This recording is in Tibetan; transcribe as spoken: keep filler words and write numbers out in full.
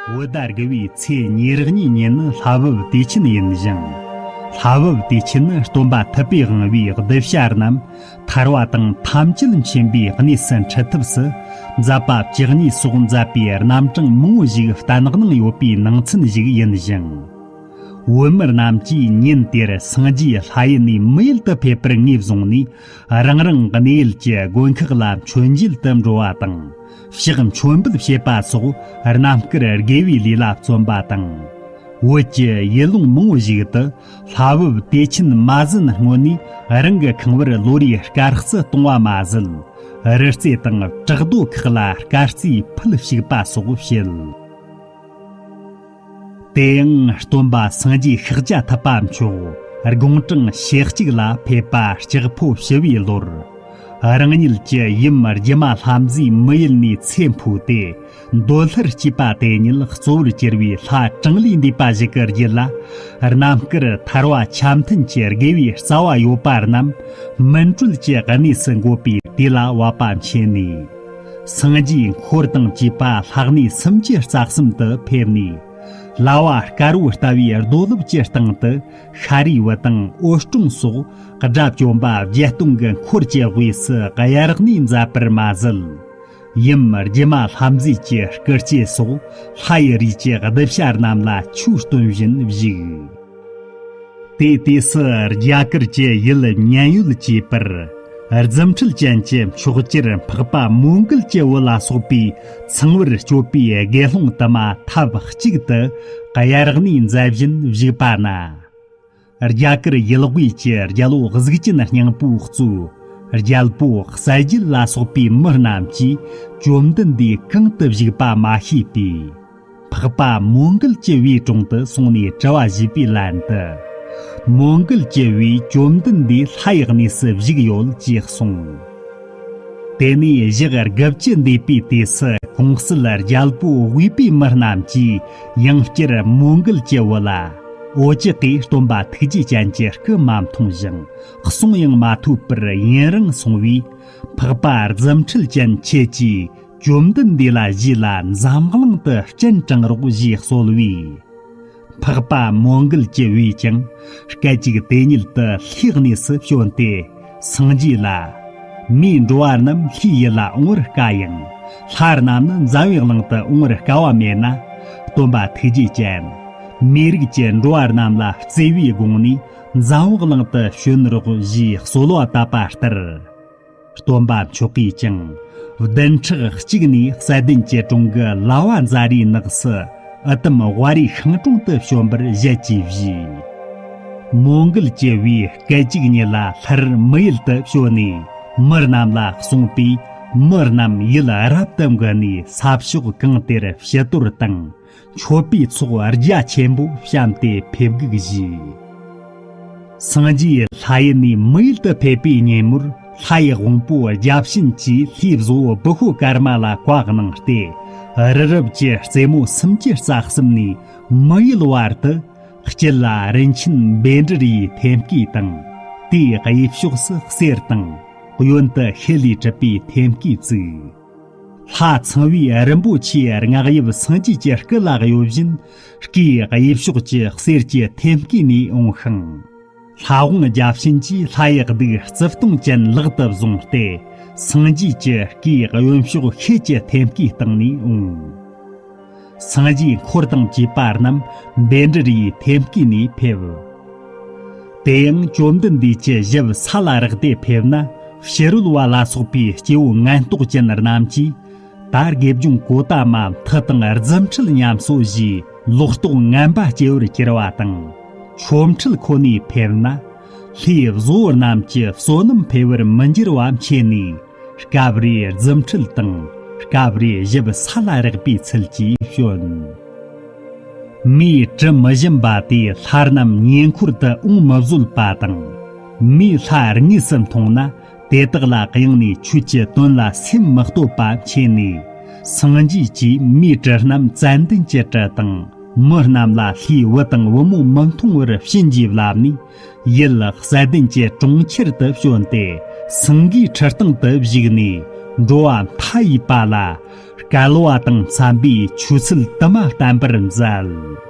བོད་ཟླ་དགུ་བའི་ཚེས་ཉེར་གཉིས་ཉིན་ནི་ལྷ་བབས་དུས་ཆེན་ཡིན་ཞིང་། ལྷ་བབས་དུས་ཆེན་ནི་སྟོན་པ་ཐུབ་པས་དབང་བའི་གདུལ་བྱ་རྣམས་ཐར་བ་དང་ཐམས་ཅད་མཁྱེན་པའི་གནས་སུ་འཁྲིད་ཐབས་སུ་མཛད་པ་བཅུ་གཉིས་སོགས་མཛད་པའི་རྣམ་གྲངས་མང་བོ་ཞིག་བསྟན་གནང་ཡོད་པའི་ནང་ཚན་ཞིག་ཡིན་ཞིང་། བོད་མི་རྣམས་ཀྱིས་ཉིན་དེར་སངས་རྒྱས་ལྷ་ཡུལ་ནས་མི་ཡུལ་དུ་ཕེབས་པར་ངོས་བཟུང་ནས། རང་རང་གི་གནས་ཡུལ་གྱི་དགོན་ཁག་ལ་མཆོད་མཇལ་དུ་འགྲོ་བ་དང་། ཕྱག་མཆོད་འབུལ་བྱེད་པ་སོགས་རྣམ་དཀར་དགེ་བའི་ལས་ལ་བརྩོན་པ་དང་། བོད་ཀྱི་ཡུལ་ལུང་མང་བོ་ཞིག་ཏུ་ལྷ་བབས་དུས་ཆེན་མ་ཟིན་སྔོན་ནས་རང་གི་ཁང་བར་ལོ་རེའི་དཀར་རྩི་གཏོང་བ་མ་ཟད། རི་རྩེ་དང་བྲག་རྡོ་ཁག་ལ་དཀར་རྩི་ཕུལ་བཅུག་པ་སོགས་བྱེད། དེ་ཡང་སྟོན་པ་སངས་རྒྱས་ཤཱཀྱ་ཐུབ་པ་མཆོག་དགུང་གྲངས་ཞེ་གཅིག་ལ་ཕེབས་པ་ལྕགས་ཕོ་བྱི་བའི་ལོར། རང་ཉིད་ཀྱི་ཡུམ་སྒྱུ་མ་ལྷ་མཛེས་མི་ཡུལ་ནས་ཚེ་འཕོས་ཏེ། འདོད་ལྷར་སྐྱེས་པ་དེ་ཉིད་གཙོ་བོར་གྱུར་པའི་ལྷ་གྲངས་ལས་འདས་པ་ཞིག་གི་རྒྱུད་ལ། རྣམ་དཀར་ཐར་བ་ཆ་མཐུན་གྱི་དགེ་བའི་རྩ་བ་ཡོད་པ་རྣམས་སྨིན་གྲོལ་གྱི་གནས་སུ་འགོད་པའི་དུས་ལ་བབ་པ་མཁྱེན་ནས། སངས་རྒྱས་འཁོར་དང་བཅས་པ་ལྷ་གནས་སུམ་ཅུ་རྩ་གསུམ་དུ་ཕེབས་ནས། ལྭ་བ་དཀར་བོ་ལྟ་བུའི་རྡོ་ལེབ་ཀྱི་སྟེང་དུ་ཤཱ་རིའི་བུ་དང་འོད་སྲུང་སོགས་དགྲ་བཅོམ་པ་བརྒྱད་སྟོང་གི་འཁོར་གྱི་དབུས་སུ་དབྱར་གནས་མཛད་པར་མ་ཟད། ཡུམ་སྒྱུ་མ་ལྷ་མཛེས་ཀྱི་སྐུ་སྐྱེ་སོགས་ལྷ་ཡི་རིས་ཀྱི་གདུལ་བྱ་རྣམས་ལ་ཆོས་སྟོན་བཞིན་བཞུགས། དེའི་དུས་སུ་རྒྱ་གར་གྱི་ཡུལ་མཉན་ཡོད་ཅེས་པར། རྫུ་འཕྲུལ་ཅན་གྱི་མཆོག་གྱུར་འཕགས་པ་མོའུ་འགལ་གྱི་བུ་ལ་སོགས་པའི་ཚངས་བར་སྤྱོད་པའི་དགེ་སློང་དུ་མ་ཐབས་གཅིག་ཏུ་དབྱར་གནས་མཛད་བཞིན་བཞུགས་པ་ན། རྒྱ་གར་ཡུལ་དབུས་ཀྱི་རྒྱལ་པོ་གཟུགས་ཅན་སྙིང་པོའི་གཙོས་རྒྱལ་པོ་གསལ་རྒྱལ་ལ་སོགས་པའི་མི་རྣམས་ཀྱིས་བཅོམ་ལྡན་འདས་གང་དུ་བཞུགས་པ་མ་ཤེས་པས། འཕགས་པ་མོའུ་འགལ་གྱི་བུའི་དྲུང་དུ་སོང་ནས་དྲི་བ་ཞུས་པའི་ལན་དུ། མོའུ་འགལ་གྱི་བུས་བཅོམ་ལྡན་འདས་ལྷ་ཡི་གནས་སུ་བཞུགས་ཡོད་ཅེས་གསུངས། དེ་ནས་ཞག་དགུ་བཅུ་འདས་པའི་དུས་སུ་གོང་གསལ་རྒྱལ་པོ་དབུས་པའི་མི་རྣམས་ཀྱིས་ཡང་བསྐྱར་མོའུ་འགལ་གྱི་བུ་ལ། འོ་ཅག་གིས་སྟོན་པ་ཐུགས་རྗེ་ཅན་གྱི་སྐུ་མ་མཐོང་ཞིང་གསུང་ཡང་མ་ཐོས་པར་ཡུན་རིང་སོང་བས། འཕགས་པ་རྫུ་འཕྲུལ་ཅན་ཁྱེད་ཀྱིས། བཅོམ་ལྡན་འདས་ལ་ཞུས་ལ་འཛམ་གླིང་དུ་སྤྱན་དྲངས་རོགས་ཞེས་གསོལ་བས། འཕགས་པ་མོའུ་འགལ་གྱི་བུས་ཀྱང་སྐད་ཅིག་དེ་ཉིད་དུ་ལྷའི་གནས་སུ་བྱོན་ཏེ་སངས་རྒྱས་ལ། མིའི་འགྲོ་བ་རྣམས་ལྷའི་ཡུལ་ལ་འོང་བར་དཀའ་ཡང་། ལྷ་རྣམས་ནི་འཛམ་བུའི་གླིང་དུ་འོང་བར་དཀའ་བ་མེད་ན། སྟོན་པ་ཐུགས་རྗེ་ཅན། མིའི་རིགས་ཀྱི་འགྲོ་བ་རྣམས་ལ་བརྩེ་བའི་དགོངས་ནས་འཛམ་བུའི་གླིང་དུ་བྱོན་རོགས་ཞེས་གསོལ་བ་བཏབ་པ་ལྟར། སྟོན་པ་མཆོག་གིས་ཀྱང་བདུན་ཕྲག་གཅིག་ནས་གསལ་ལྡན་གྱི་གྲོང་གི་ལ་བ་ཛ་རའི་ནགས་སུ་ཨུ་དམ་ཝཱ་རའི་ཤིང་དྲུང་དུ་བྱོན་པར་ཞལ་གྱིས་བཞེས། མོའུ་འགལ་གྱི་བུས་སྐད་ཅིག་ཉིད་ལ་ལྷར་མི་ཡུལ་དུ་བྱོན་ནས་མི་རྣམས་ལ་གསུངས་པས། མི་རྣམས་ཡུལ་རབ་ཏུ་འགུལ་ནས་ས་ཕྱོགས་གང་དེར་ཕྱི་དོར་དང་། མཆོད་པའི་ཚོགས་རྒྱ་ཆེན་པོ་བཤམས་ཏེ་ཕེབས་འགུག་བྱས། སངས་རྒྱས་ལྷ་ཡུལ་ནས་མི་ཡུལ་དུ་ཕེབས་པའི་ཉིན་མོར་ལྷ་ཡི་དབང་པོ་བརྒྱ་བྱིན་གྱིས་ལྷའི་བཟོ་བོ་བུ་ཧོ་ཀརྨ་ལ་བཀའ་གནང་སྟེ། རི་རབ་ཀྱི་རྩེ་མོ་སུམ་ཅུ་རྩ་གསུམ་ནས་མི་ཡུལ་བར་དུ་དཀྱིལ་ལ་རིན་ཆེན་བཻ་ཌཱུརྱའི་ཐེམ་སྐས་དང་། དེའི་གཡས་ཕྱོགས་སུ་གསེར་དང་གཡོན་དུ་ཤེལ་ལས་གྲུབ་པའི་ཐེམ་སྐས་བཙུགས། ལྷ་ཚངས་པའི་རིན་པོ་ཆེའི་རྔ་དབྱིབས་སངས་རྒྱས་ཀྱི་སྐུ་ལ་གཡོ་བཞིན་སྐུའི་གཡས་ཕྱོགས་ཀྱི་གསེར་གྱི་ཐེམ་སྐས་ནས་འོངས་ཤིང་། ལྷ་དབང་བརྒྱ་བྱིན་གྱིས་ལྷ་ཡི་གདུགས་རྩིབས་སྟོང་ཅན་ལག་ཏུ་བཟུང་སྟེ། སངས་རྒྱས་ཀྱི་སྐུའི་གཡོན་ཕྱོགས་ཤེལ་གྱི་ཐེམ་སྐས་སྟེང་ནས་འོངས། སངས་རྒྱས་འཁོར་དང་བཅས་པ་རྣམས་བཻ་ཌཱུརྱའི་ཐེམ་སྐས་ནས་ཕེབས། དེ་ཡང་བཅོམ་ལྡན་འདས་ཀྱི་ཞབས་ས་ལ་རེག་སྟེ་ཕེབས་ན། ཕྱི་རོལ་བ་ལ་སོགས་པའི་སྐྱེ་བོ་ངན་རྟོག་ཅན་རྣམས་ཀྱིས། ད་དགེ་སྦྱོང་གོ་ཏ་མ་མཐུ་དང་རྫུ་འཕྲུལ་ཉམས་གསོ་ཞེས་ལོག་རྟོག་ངན་པ་སྐྱེ་བར་གྱུར་པ་དང་། ཆོ་འཕྲུལ་ཁོ་ནས་ཕེབས་ན། ལྷའི་བཟོ་བོ་རྣམས་ཀྱི་བསོད་ནམས་འཕེལ་བར་མི་འགྱུར་བ་མཁྱེན་ནས། སྐབས་རེ་རྫུ་འཕྲུལ་དང་། སྐབས་རེ་ཞབས་ས་ལ་རེག་པའི་ཚུལ་གྱིས་བྱོན། མིའི་དྲི་མི་ཞིམ་པ་དེས་ལྷ་རྣམས་ཉེ་འཁོར་དུ་འོང་མི་བཟོད་པ་དང་། མིའི་ལྷ་དངོས་སུ་མཐོང་ན། དེ་དག་ལ་གཡེངས་ནས་ཆོས་ཀྱི་དོན་ལ་སེམས་མི་གཏོད་པ་མཁྱེན་ནས། སངས་རྒྱས་ཀྱིས་མིའི་དྲི་རྣམས་ཙན་དན་གྱི་དྲི་དང་། མི་རྣམས་ལ་ལྷའི་བུ་དང་བུ་མོ་མི་མཐོང་བར་བྱིན་གྱིས་བརླབས་ནས། ཡུལ་གསལ་ལྡན་གྱི་གྲོང་ཁྱེར་དུ་བྱོན་ཏེ། སེང་གེའི་ཁྲི་སྟེང་དུ་བཞུགས་ནས། འགྲོ་བ་མཐའ་ཡས་པ་ལ་སྐལ་བ་དང་འཚམ་པའི་ཆོས་ཚུལ་དུ་མ་བསྟན་པར་མཛད།